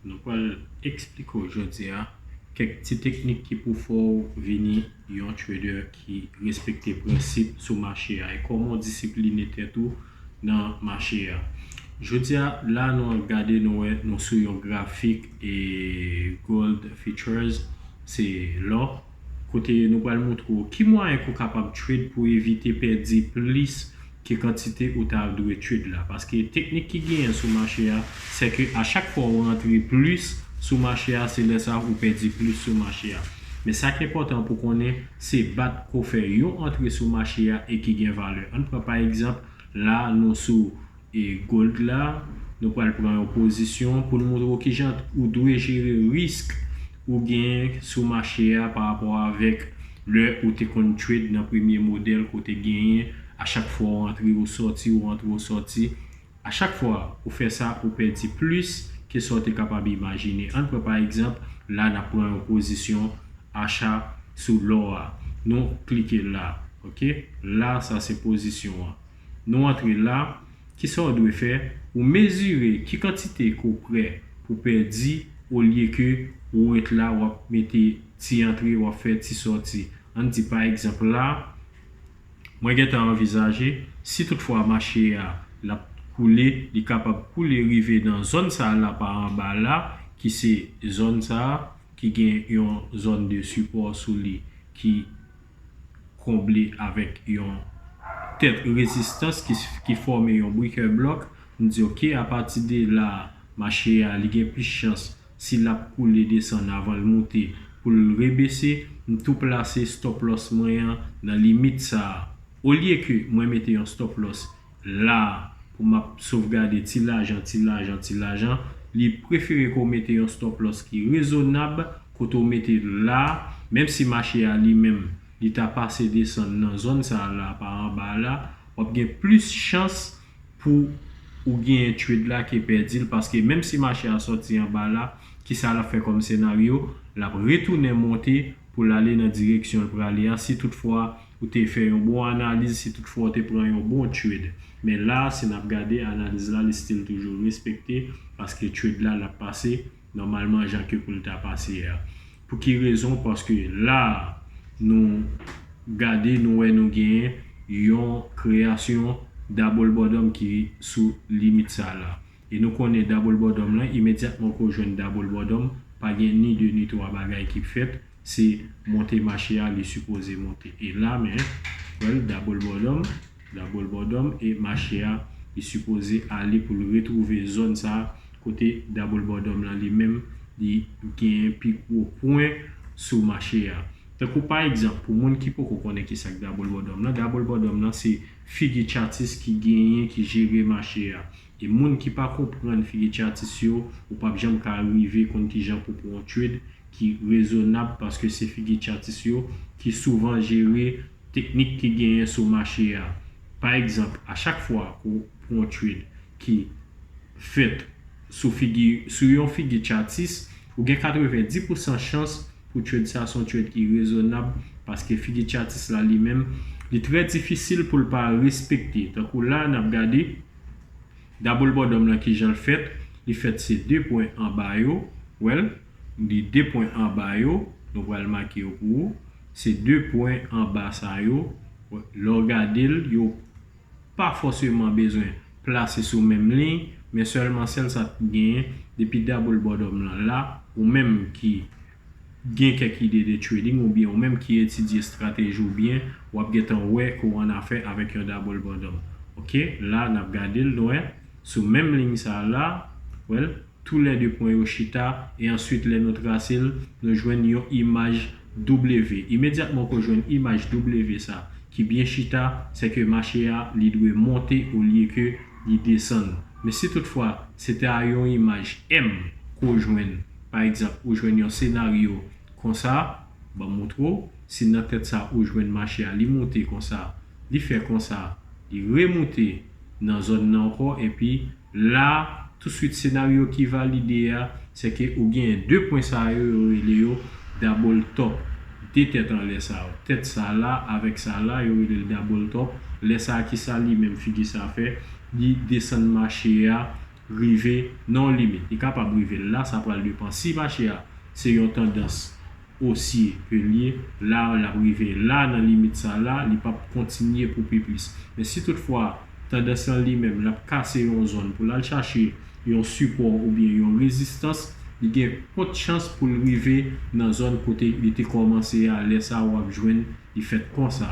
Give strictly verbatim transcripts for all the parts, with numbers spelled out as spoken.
Nou pral eksplike w jodi a kèk ti teknik ki pou fè w vini yon trader ki respekte prensip sou mache a e kòman w disipline tèt ou nan mache a. Jodi a, la nou ap gade, nou wè nou sou yon grafik e gold futures, se lò, kote nou pral montre w ki mwayen ke w kapab trade pou evite pèdi plis ke kantite ou ta dwe trade la. Paske teknik ki genyen sou mache a, se ke a chak fwa ou rantre plis sou mache a, se lè sa ou pèdi plis sou mache a. Men sa ki enpòtan pou konnen, se bat ke w fè yon antre sou mache a e ki gen valè. Ann pran pa egzanp, la nou sou e gold la, nou pral pran yon pozisyon pou n montre w kijan ou dwe jere risk ou genyen sou mache a pa rapò avèk lè ou te konn trade nan premye modèl ke w te genyen, a chak fwa ou antre ou sòti, ou antre ou sòti, a chak fwa ou fè sa, ou pèdi plis ke sa w te kapab imajine. Ann pran pa egzanp, la n ap pran yon pozisyon acha sou lò a. Nou klike la, oke? La, sa se pozisyon an. Nou antre la, kisa w dwe fè? Ou mezire ki kantite ke w prè pou pèdi olye ke ou ret la, w ap mete ti antre, w ap fè ti sòti. Ann di pa egzanp la, mwen gentan anvizaje, si toutfwa mache a l ap koule, li kapab koule rive nan zòn sa la pa anba la, ki se zòn sa ki gen yon zòn de sipò sou li ki konble avèk yon tèt rezistans ki, ki fòme yon breaker block. M di, oke, apati de la, mache a, li gen plis chans, si l ap koule desann avan l moute, pou l rebese, m tou plase stop loss mwen an nan limit sa a. Olye ke mwen mete yon stop loss la pou m ap sovgade ti lajan, ti lajan, ti lajan, li prefere ke w mete yon stop loss ki rezonab, kote w mete l la, menm si mache a li menm, li ta pase desann nan zòn sa a la, pa anba la, w ap gen plis chans pou ou genyen trade la ke pèdi l, paske menm si mache a sòti anba la, kisa l ap fè kòm senaryo? L ap retounen monte pou l ale nan direksyon l prale a, si toutfwa ou te fè yon bon analiz, si toutfwa ou te pran yon bon trade. Men la, si n ap gade, analiz la, li still toujou respekte, paske trade la, l ap pase nòmalman jan ke pou l ta pase a. Pou ki rezon? Paske la, nou gade, nou wè nou genyen yon kreyasyon double bottom ki sou limit sa la. E nou konnen double bottom lan, imedyatman ke w jwenn double bottom, pa gen ni de ni twa bagay ki fèt, se monte mache a, li sipoze monte. E la, men, wè l, double bottom, double bottom, e mache a, li sipoze ale pou l retwouve zòn sa a, kote double bottom lan li menm, li genyen pi gwo pwen sou mache a. Tankou pa egzanp, pou moun ki poko konnen kisa k double bottom lan, double bottom lan se figi chatis ki genyen, ki jere mache a. E moun ki pa konprann figi chatis yo, ou p ap janm ka rive konn kijan pou pran yon trade ki rezonab, paske se figi chatis yo ki souvan jere teknik ki genyen sou mache a. Pa egzanp, a chak fwa ke w pran yon trade ki fèt sou figi, sou yon figi chatis, ou gen katrevenndis pousan chans pou trade sa se yon trade ki rezonab, paske figi chatis la li menm, li trè difisil pou l pa respekte. Tankou la, n ap gade double bottom lan kijan l fèt, li fèt se de pwen anba yo, wè l, li de pwen anba yo, nou pral make yo pou ou, se de pwen anba sa yo, lè w gade l, yo pa fòseman bezwen plase sou menm liy, men sèlman sèl sa k genyen, depi double bottom lan la, ou menm ki gen kèk ide de trading, oubyen ou menm ki etidye estrateji w byen, w ap gentan wè ke w annafè avèk yon double bottom. Oke, la n ap gade l, nou wè, sou menm liy sa la, wè l, toulède pwen yo chita, e answit lè nou trase l, nou jwenn yon imaj W. Imedyatman ke w jwenn imaj W sa, ki byen chita, se ke mache a, li dwe monte olye ke li desann. Men si toutfwa, se ta yon imaj M ke w jwenn, pa egzanp, ou jwenn yon senaryo konsa, ban m montre w, si nan tèt sa ou jwenn mache a, li monte konsa, li fè konsa, li remoute nan zòn nan ankò, epi la, touswit senaryo ki valide a, se ke ou genyen de pwen sa yo, yo rele yo double top. De tèt anlè sa yo. Tèt sa la avèk sa la, yo rele l double top. Lè sa, kisa li menm figi sa fè? Li desann mache a rive nan yon limit. Li kapab rive la, sa pral depan si mache a se yon tandans osye ke l ye, la l ap rive la nan limit sa la, li p ap kontinye pou pi plis. Men si toutfwa tandans lan li menm l ap kase yon zòn pou l al chache yon sipò oubyen yon rezistans, li gen pòt chans pou l rive nan zòn kote li te kòmanse a. Lè sa a w ap jwenn li fèt konsa.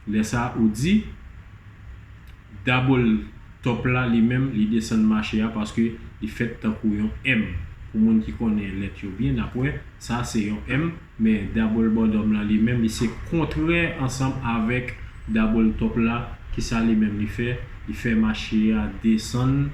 Lè sa a ou di double top la li menm li desann mache a paske li fèt tankou yon M. Pou moun ki konnen lèt yo byen, n ap wè sa se yon M, men double bottom lan li menm li se kontrè ansanm avèk double top la. Kisa li menm li fè? Li fè mache a desann.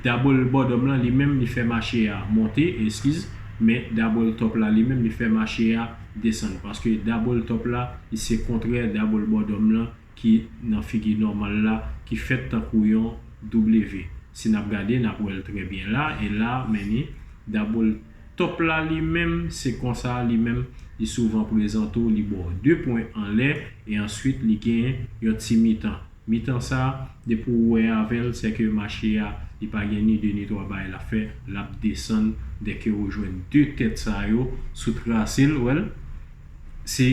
Double bottom lan li menm li fè mache a monte, eskiz, men double top la li menm li fè mache a desann paske double top la li se kontrè double bottom lan ki nan figi nòmal la ki fèt tankou yon W. Si n ap gade, n ap wè l trè byen la, e la, men ni double top la li menm, se konsa li menm, li souvan prezante w, li ba w de pwen anlè, e answit li gen yon ti mitan. Mitan sa, depi w wè avè l, se ke mache a, li pa gen ni de ni twa bagay l ap fè, l ap desann, dèke ou jwenn de tèt sa yo, sou trase l, w wè l, se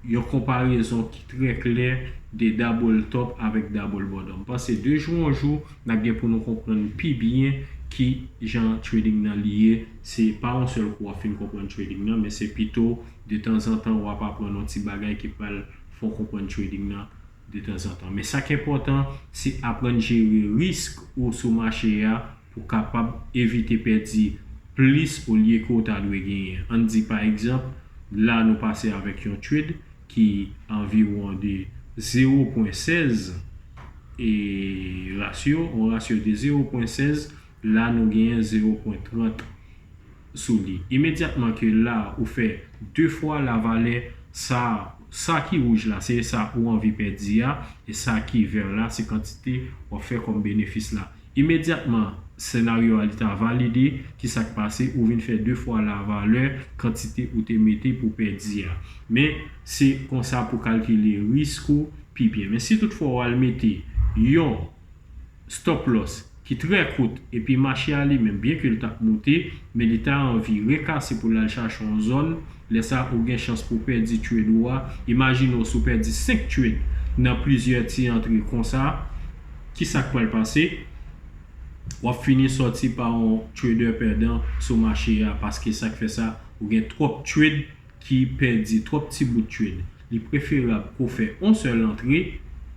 yon konparezon ki trè klè de double top avèk double bottom. M panse de jou an jou, n ap gen pou nou konprann pi byen ki jan trading nan li ye. Se pa yon sèl kou w ap fin konprann trading nan, men se pito de tanzantan w ap aprann yon ti bagay ki pral fè w konprann trading nan de tanzantan. Men sa k enpòtan, se aprann jere risk ou sou mache a pou kapab evite pèdi plis olye ke w ta dwe genyen. Ann di pa egzanp, la nou pase avèk yon trade ki anviwon de zewo pwen sèz e rasyo, yon rasyo de zewo pwen sèz, la nou genyen zewo pwen trant sou li. Imedyatman ke la ou fè de fwa lavalè sa, sa ki wouj la, se sa ou anvi pèdi a, e sa ki vè la, se kantite w ap fè kòm benefis la. Imedyatman senaryo a li ta valide, ki sa k pase? Ou vin fè de fwa lavalè kantite ou te mete pou pèdi a. Men se konsa pou kalkile risk ou pi byen. Men si toutfwa w al mete yon stop loss ki trè kout, epi mache a li menm, byenke l t ap moute, men li ta anvi rekase pou l al chache yon zòn, lè sa ou gen chans pou pèdi trade ou a. Imajine w si w pèdi senk trade nan plizyè ti antre konsa, ki sa k pral pase? W ap fini sòti pa yon trader pèdan sou mache a, paske sa k fè sa, ou gen twòp trade ki pèdi, twòp ti bout trade. Li preferab ke w fè yon sèl antre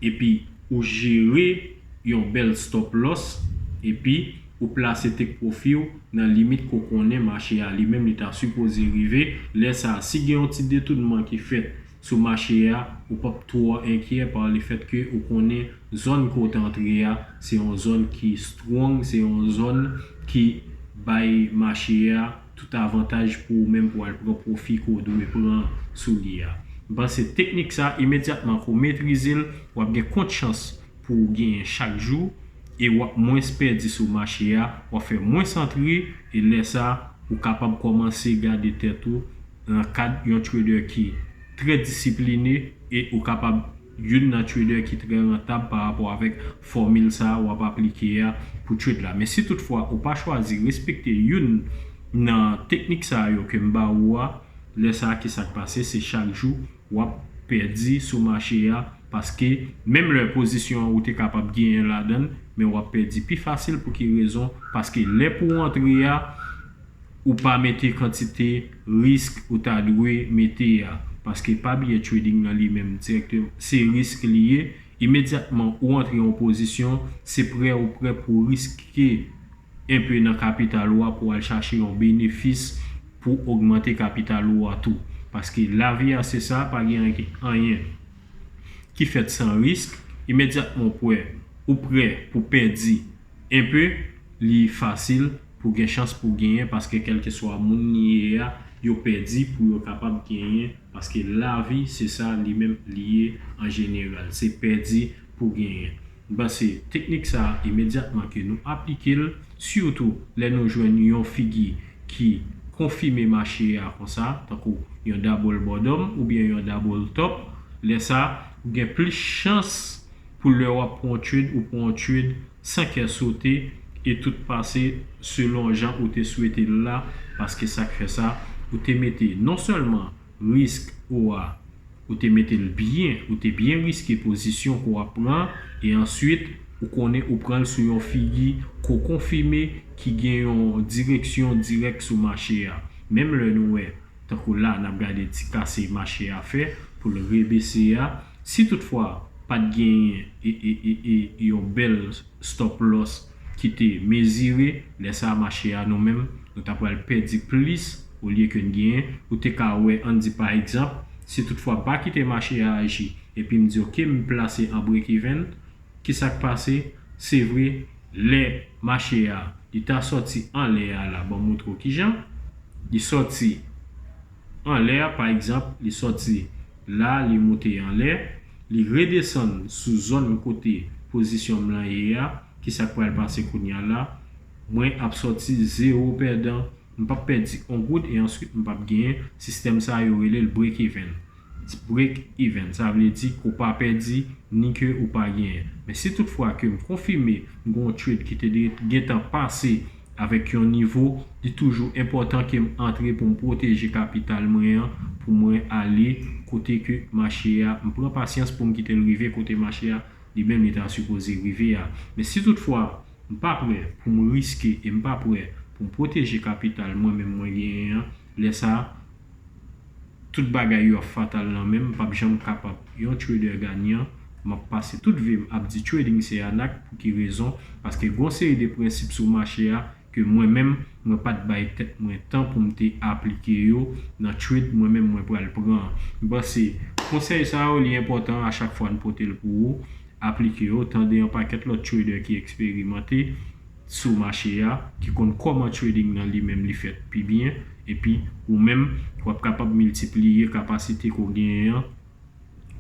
epi ou jere yon bèl stop loss epi ou plase take profit w nan limit ke w konnen mache a li menm li ta sipoze rive. Lè sa a, si gen yon ti detounman ki fèt sou mache a, ou p ap twò enkyè pa lefèt ke ou konnen zòn ke w t antre a, se yon zòn ki strong, se yon zòn ki bay mache a tout avantaj pou ou menm pou w al pran pwofi ke w dwe pran sou li a. M panse teknik sa, imedyatman ke w metrize l, w ap gen kont chans pou w genyen chak jou e w ap mwens pèdi sou mache a, w ap fè mwens antre, e lè sa, ou kapab kòmanse gade tèt ou nan kad yon trader ki trè disipline e ou kapab youn nan trader ki trè rantab pa rapò avèk fòmil sa a w ap aplike a pou trade la. Men si toutfwa ou pa chwazi respekte youn nan teknik sa yo ke m ba ou a, lè sa a ki sa k pase, se chak jou w ap pèdi sou mache a, paske menm lè pozisyon an ou te kapab genyen ladan l, men w ap pèdi pi fasil. Pou ki rezon? Paske lè pou w antre a, ou pa mete kantite risk ou ta dwe mete a. Paske pa bliye trading nan li menm dirèkteman, se risk li ye. Imedyatman ou antre yon pozisyon, se prè ou prè pou riske enpe nan kapital ou a pou al chache yon benefis pou ogmante kapital ou a tou. Paske lavi a se sa, pa gen anyen ki fèt san risk. Imedyatman ou prè, ou prè pou pèdi enpe, li fasil pou gen chans pou genyen, paske kèlkeswa moun li ye a, yo pèdi pou yo kapab genyen, paske lavi se sa li menm li ye an jeneral, se pèdi pou genyen. M panse teknik sa a, imedyatman ke nou aplike l, sitou lè nou jwenn yon figi ki konfime mache a konsa, tankou yon double bottom oubyen yon double top, lè sa, ou gen plis chans Pou lè w ap pran yon trade, ou pran yon trade san kè sote e tout pase selon jan ou te swete l la, paske sa k fè sa, ou te mete non sèlman risk ou a, ou te mete l byen, ou te byen riske pozisyon ke w ap pran, e answit, ou konnen ou pran l sou yon figi ke w konfime ki gen yon direksyon dirèk sou mache a. Menm lè nou wè, tankou la, n ap gade ti kase mache a fè pou l rebese a. Si toutfwa pa t genyen e, e, e, e yon bèl stop loss ki te mezire, lè sa a mache a nou menm, nou ta pral pèdi plis olye ke n genyen. Ou te ka wè, ann di pa egzanp, si toutfwa m pa kite mache a aji, epi m di, "Ok, m plase an break even," ki sa k pase? Se vre, lè mache a, li ta sòti anlè a la, ban m montre w kijan. Li sòti anlè a, pa egzanp, li sòti la, li moute anlè, li redesann sou zòn kote pozisyon m lan ye a, ki sa k pral pase kounye a la? Mwen ap sòti zewo pèdan, m p ap pèdi on goud e answit m p ap genyen. Sistèm sa a, yo rele l break even. Break even, sa vle di ke w pa pèdi ni ke ou pa genyen. Men si toutfwa ke m konfime m gen yon trade ki te de- gentan pase avèk yon nivo, li toujou enpòtan ke m antre pou m pwoteje kapital mwen an, pou mwen ale kote ke mache a, m pran pasyans pou m kite l rive kote mache a, li menm li ta sipoze rive a. Men si toutfwa m pa prè pou m riske e m pa prè pou m pwoteje kapital mwen menm mwen genyen an, lè sa a, tout bagay yo ap fatal nan men m, m p ap janm kapab yon trader ganyan. M ap pase tout vi m ap di trading se anak. Pou ki rezon? Paske gen yon seri de prensip sou mache a ke mwen menm, mwen pa t bay tèt mwen tan pou m te aplike yo nan trade mwen menm mwen pral pran an. M panse konsèy sa yo, li enpòtan, a chak fwa n pote l pou ou, aplike yo, tande yon pakèt lòt trader ki eksperimante sou mache a, ki konn kòman trading nan li menm li fèt pi byen, epi ou menm, w ap kapab miltipliye kapasite ke w genyen an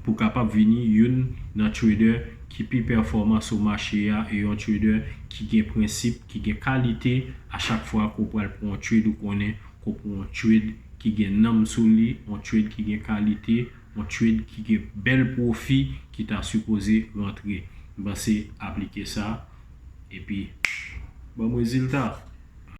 pou kapab vini youn nan trader ki pi pèfòman sou mache a, e yon trader ki gen prensip, ki gen kalite. A chak fwa ke w pral pran yon trade, ou konnen ke w pran yon trade ki gen nanm sou li, yon trade ki gen kalite, yon trade ki gen bèl pwofi ki ta sipoze rantre. M panse aplike sa, epi ban m rezilta.